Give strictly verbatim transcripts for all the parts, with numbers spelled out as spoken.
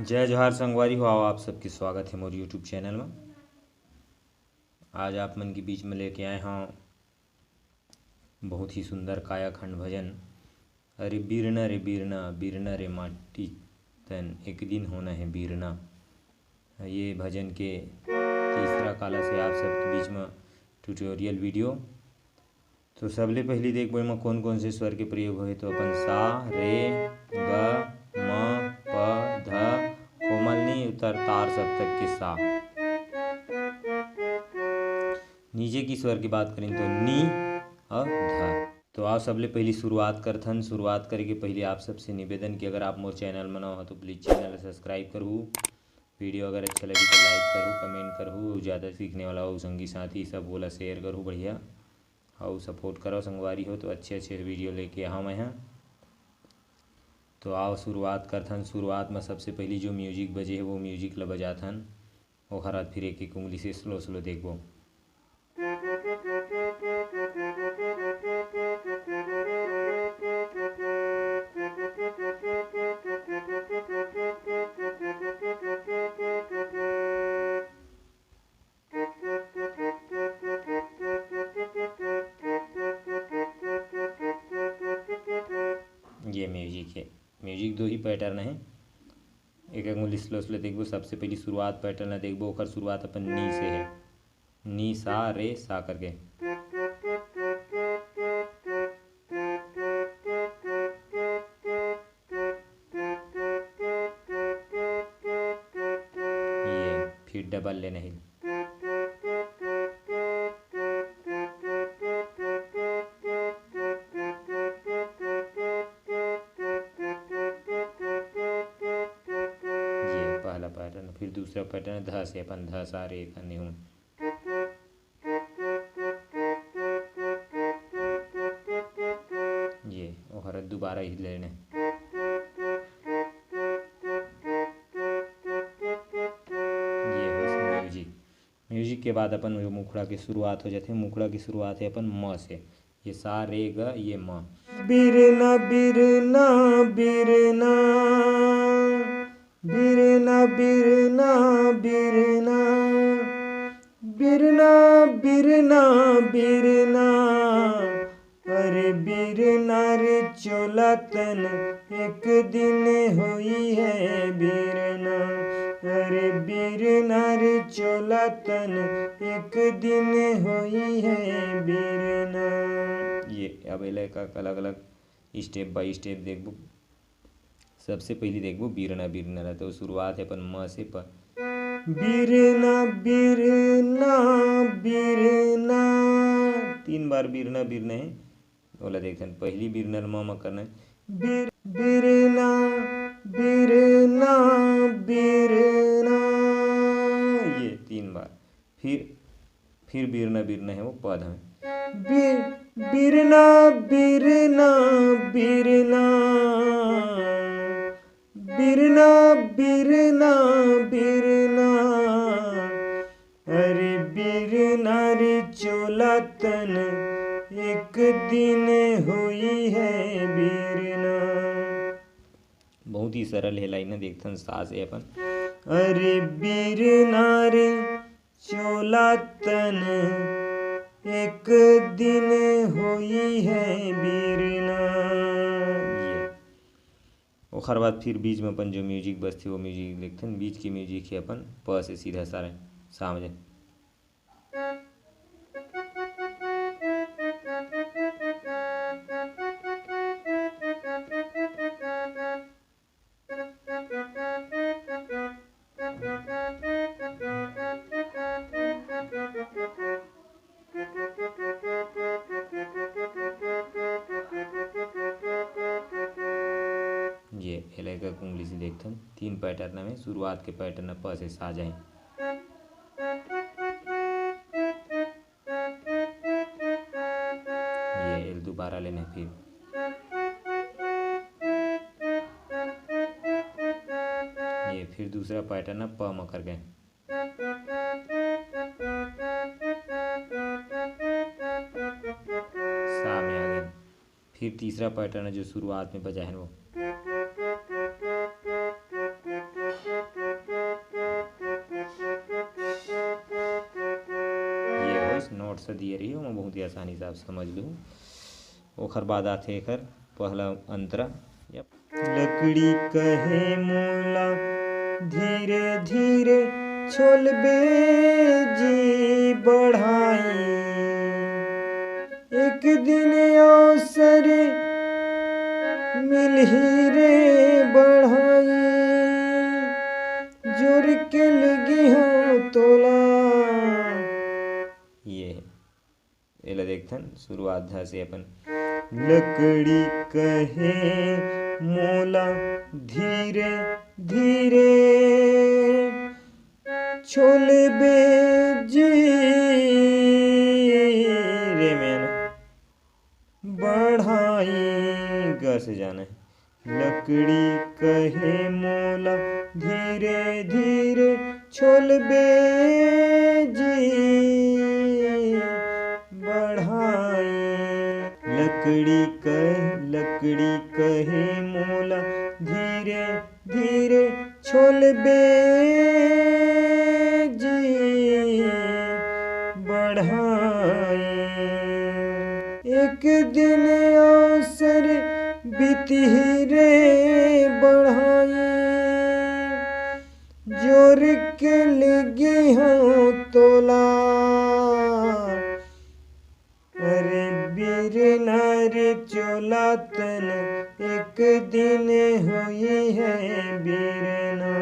जय जोहार संगवारी हो, आओ आप सबके स्वागत हे मोर YouTube चैनल म। आज आप मन के बीच म लेके आए हंव बहुत ही सुंदर कायाखंड भजन। अरे बीरना रे बीरना, बीरना रे माटी तन, एक दिन होना हे बीरना। ये भजन के तीसरा कालस हे आप सबके बीच म ट्यूटोरियल वीडियो। तो सबले पहिली देखबो एमा कोन कोन से स्वर के प्रयोग होहे, तो अपन सा, रे, ग, म, प, ध, कोमल नी उतर तार सप्तक के सा। नीचे की स्वर की बात करें तो नी और ध। तो आओ सबले पहिली शुरुआत करथन। शुरुआत करे के पहिली आप सबसे निवेदन कि अगर आप मोर चैनल म नवा हो तो प्लीज चैनल ला सब्सक्राइब करहू, वीडियो अगर अच्छा लगी तो लाइक करहू, कमेंट करहू, अउ ज़्यादा सीखने वाला हो संगी साथी सब ओला शेयर करहू बढ़िया, अउ सपोर्ट करो संगवारी हो। तो अच्छे अच्छे वीडियो लेके आहा मैं ह। तो आओ शुरुआत करथन। शुरुआत म सबसे पहिली जो म्यूजिक बजे हे वो म्यूजिक ल बजाथन, ओखर बाद फिर एक एक उंगली से स्लो स्लो देखबो। ये म्यूजिक हे, म्यूजिक दो ही पैटर्न हे। एक एक उंगली स्लो स्लो देखबो। सबसे पहिली शुरुआत पैटर्न ला देखबो, ओकर शुरुआत अपन नी से हे, नी सा रे सा करके। ये फिर डबल लेना हे। ये पहला पैटर्न, फिर दूसरा पैटर्न ध से, अपन ध सा रे का निहुन। ये ओहर दोबारा ही लेने। ये होइस म्यूजिक। म्यूजिक के बाद अपन जो मुखड़ा के शुरुआत हो जाथे, मुखड़ा के शुरुआत हे अपन म से। ये सा रे ग, ये म। बिरना बिरना बिरना, बिरना बिरना बिरना, बिरना बिरना बिरना। अरे बीरना रे चोला तन, एक दिन होई है बीरना। अरे बीरना रे चोला तन, एक दिन होई है बीरना। ये अब एला एक अलग-अलग step by step देखबो। सबसे पहिली देखबो बीरना, बीरना ला, तो शुरुआत हे अपन म से प। बीरना, बीरना, बीरना। तीन बार बीरना, बीरना हे। ओला देखथन, पहिली बीरना ल म म करना हे। बीर-, बीरना, बीरना, बीरना। ये तीन बार। फिर, फिर बीरना, बीरना हे वो पद हवे। बी-, बीरना, बीरना, बीरना, बीरना, बीरना, बीरना। अरे बीरना रे चोला तन, एक दिन होई है बीरना। बहुत ही सरल हे लाइन, देखथन सा से अपन। अरे बीरना रे चोला तन, एक दिन होई है बीरना। ये। ओखर बाद फिर बीच में अपन जो म्यूजिक बजथे, वो म्यूजिक देखथन। बीच के म्यूजिक हे अपन प से सीधा सारे सामने। ये एला एक कुंगली से देखथन, तीन पैटर्न में, शुरुआत के पैटर्न प से सा जाए। ये एल दोबारा लेना हे फिर। ये फिर दूसरा पैटर्न प म कर गए। सा में आ गए। फिर तीसरा पैटर्न हे जो शुरुआत में बजा हे वो। नोट्स दिए रही, ओमा बहुत ही आसानी से आप समझ लू। ओखर बाद आथे एकर पहला अंतरा। लकड़ी कहे मोला धीरे धीरे छोलबे जी बढ़ाई, एक दिन अवसर मिलही रे बढ़ाई, जोर के लगी हो तोला। ये है, एला देखथन शुरुआत ध से अपन। लकड़ी कहे मोला धीरे धीरे छोलबे जी रे मैना बढ़ाई ग से जाना है। लकड़ी कहे मोला धीरे धीरे छोलबे जी बढ़ाई। लकड़ी कह लकड़ी कहे मोला धीरे धीरे छोलबे जी बढ़ाई। एक दिन अवसर बीतही रे बढ़ाई, जोर के लगी हो तोला। अरे बीरना रे चोला तन एक दिन होई है बीरना।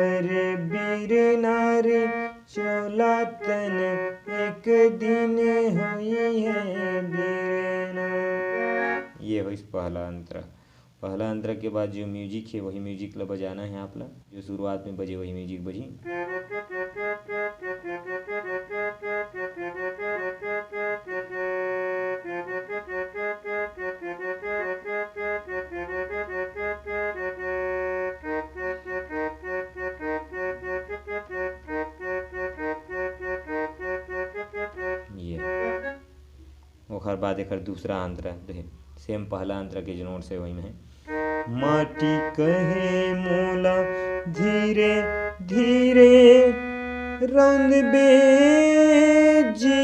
अरे बीरना रे चोला तन एक दिन होई है बीरना। ये होइस पहला अंतरा। पहला अंतरा के बाद जो म्यूजिक है, वही म्यूजिक ला बजाना है आप ला। जो शुरुआत में बजे, वही म्यूजिक बजी। ये। ओखर बाद एकर दूसरा अंतरा, देखे, सेम पहला अंतरा के जो नोट्स है, वही में है। माटी कहे मोला धीरे धीरे रंधबे जी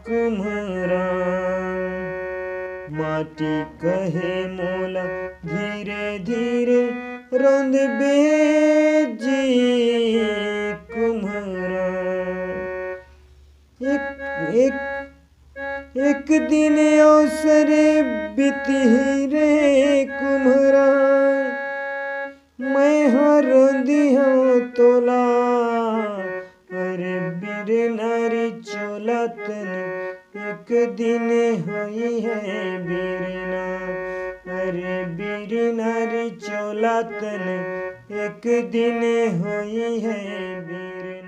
कुम्हरा। माटी कहे मोला धीरे धीरे रंधबे जी कुम्हरा। एक एक एक दिन अवसर बीतही रे कुम्हरा, मैं हर रंधिहूँ तोला। अरे बीरना रे चोला तन एक दिन होई है बीरना। अरे बीरना रे चोला तन एक दिन होई है बीरना।